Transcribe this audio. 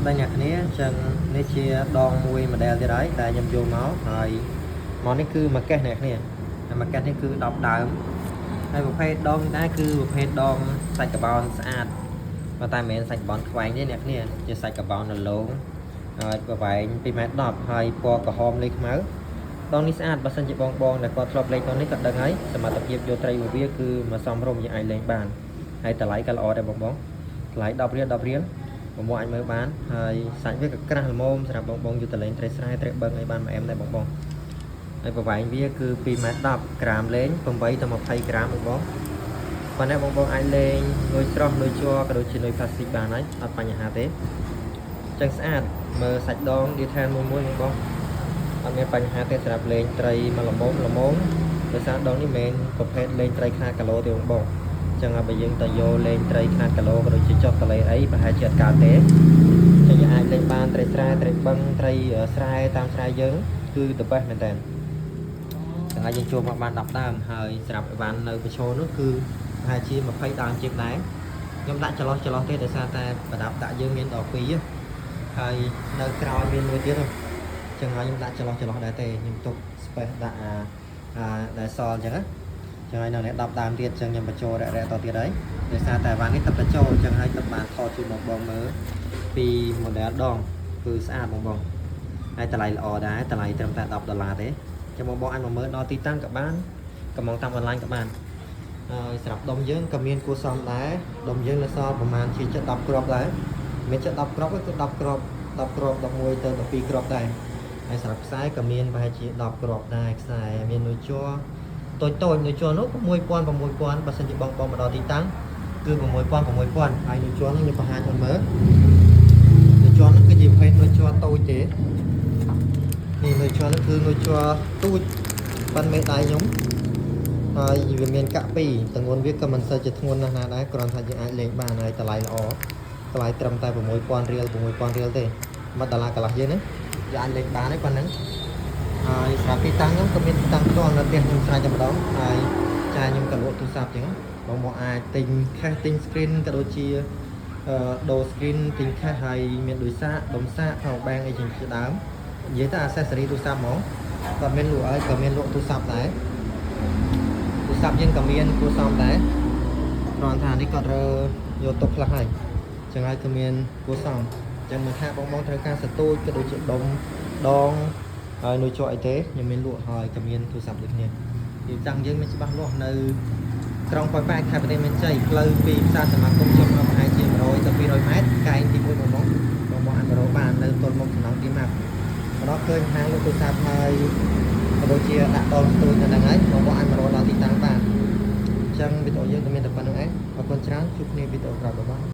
ស្តីអ្នកគ្នាអញ្ចឹងនេះជាដងមួយ model ទៀតហើយដែលខ្ញុំយកមកហើយមកនេះគឺមួយកេសអ្នកគ្នាហើយមួយកេសនេះគឺ10ដើមហើយប្រភេទដងនេះដែរគឺប្រភេទដងសាច់កាបោនស្អាតប៉ុន្តែមិនមែនសាច់កាបោនខ្វែងទេអ្នកគ្នាជាសាច់កាបោនរលោងហើយប្រវែង2ម៉ែត្រ10ហើយពណ៌ក្រហមលេខខ្មៅដងនេះស្អាតបើសិនជាបងបងដែលគាត់ធ្លាប់លេងដងនេះគាត់ដឹងហើយសមត្ថភាពយកត្រីរបស់វាគឺមកសមរម្យយើងអាចលេងបានហើយតម្លៃក៏ល្អដែរបងបងតម្លៃ10រៀល10រៀល បងបងអាចមើលបានហើយសាច់វាក៏ក្រាស់ល្មមសម្រាប់បងបងយកទៅលេងត្រីស្រែត្រីបឹងអីបានមួយអែមដែរបងបងហើយប្រវែងវាគឺ2ម៉ែត្រ10ក្រាមលេង8ទៅ20ក្រាមបងបងប៉ុន្តែបងបងអាចលេងនុយស្រស់នុយជ័រក៏ដូចជានុយផ្លាស្ទិកបានហើយអត់បញ្ហាទេចឹងស្អាតមើលសាច់ដង detail មួយមួយបងបងអត់មានបញ្ហាទេសម្រាប់លេងត្រីមកល្មមល្មមដោយសារដងនេះមិនមែនប្រភេទលេងត្រីខ្នាតគីឡូទេបងបង ចឹងហើយបើយើងទៅយកលេងត្រីខ្នាតគីឡូក៏ដូចជាចុះតលេអីប្រហែលជាអត់កើតទេចឹងយើងអាចលេងបានត្រីស្រែត្រីបឹងត្រីស្រែតាមស្រែយើងគឺ the best មែនតើចឹងហើយយើងចូលមកបាន10ដើមហើយសម្រាប់អីវ៉ាន់នៅប្រឈរនោះគឺប្រហែលជា20ដើមជាងដែរខ្ញុំដាក់ចន្លោះចន្លោះទេដោយសារតែប្រដាប់ដាក់យើងមានដល់2ហើយនៅក្រោយមានមួយទៀតចឹងហើយខ្ញុំដាក់ចន្លោះចន្លោះដែរទេខ្ញុំទុក space ដាក់អាអាដែលសល់ចឹងណា ចឹងហើយនៅនេះ10ដើមទៀតចឹងខ្ញុំបញ្ចូលរយៈៗតទៀតហើយដោយសារតែវ៉ាន់នេះទឹកបញ្ចូលចឹងហើយទឹកបានថតជូនបងបងមើលពី model ដងគឺស្អាតបងបងហើយតម្លៃល្អដែរតម្លៃត្រឹមតែ10ដុល្លារទេចឹងបងបងអាចមកមើលដល់ទីតាំងក៏បានកំងតាមអនឡាញក៏បានហើយសម្រាប់ដុំយើងក៏មានគួរសមដែរដុំយើងនៅសល់ប្រហែលជាជិត10គ្រាប់ដែរមានជិត10គ្រាប់គឺ10គ្រាប់10គ្រាប់11ទៅ12គ្រាប់ដែរហើយសម្រាប់ខ្សែក៏មានប្រហែលជា10គ្រាប់ដែរខ្សែមាននុយជ័រ តូចតូចនៅជាន់នោះ6000 6000បើសិនជាបងបងមកដល់ទីតាំងគឺ6000 6000ហើយនៅជាន់នោះខ្ញុំបង្ហាញឲ្យមើលនៅជាន់នោះគឺជាប្រភេទនៅជាន់តូចទេនេះនៅជាន់នោះគឺនៅជាន់ទូចប៉ុនមេដៃខ្ញុំហើយវាមានកាក់ពីរទម្ងន់វាក៏មិនសូវជាធ្ងន់ណាស់ណាដែរគ្រាន់តែយើងអាចលេងបានហើយតម្លៃល្អតម្លៃត្រឹមតែ6000រៀល6000រៀលទេ1ដុល្លារកន្លះយើងណាយើងអាចលេងបានហើយប៉ុណ្ណឹង ហើយសម្រាប់ទីតាំងខ្ញុំក៏មានទីតាំងផ្ទាល់នៅផ្ទះខ្ញុំស្រេចតែម្ដងហើយចាខ្ញុំក៏លក់ទូរស័ព្ទចឹងបងមកអាចទិញ case ទិញ screen ក៏ដូចជាអឺដូរ screen ទិញ case ហើយមានដូចសាកដុំសាក power bank អីចឹងជាដើមនិយាយទៅ accessory ទូរស័ព្ទហ្មងគាត់មានលក់ហើយក៏មានលក់ទូរស័ព្ទដែរទូរស័ព្ទយើងក៏មានគួរសមដែរគ្រាន់ថានេះគាត់រើយកទុកខ្លះហើយចឹងហើយក៏មានគួរសមចឹងមិនថាបងបងត្រូវការសទូចក៏ដូចជាដុំដង ហើយនៅជាប់អីទេខ្ញុំមានលក់ហើយក៏មានទូរស័ព្ទដូចគ្នាទីតាំងយើងមានច្បាស់លាស់នៅក្រុងប៉ោយប៉ែតខេត្តបន្ទាយមានជ័យផ្លូវពីផ្សារសមាគមចុះមកប្រហែលជា100ទៅ200ម៉ែត្រកែងទី1បងបងបងបងអាចមករកបាននៅទល់មុខសំណង់ទីម៉ាប់មកដល់ឃើញហាងលក់ទូរស័ព្ទហើយក៏ដូចជាដាក់ដងស្ទូចនៅហ្នឹងហើយបងបងអាចមករកដល់ទីតាំងបានអញ្ចឹងវីដេអូយើងក៏មានតែប៉ុណ្្នឹងឯងអរគុណច្រើនជួបគ្នាវីដេអូក្រោយបងបង។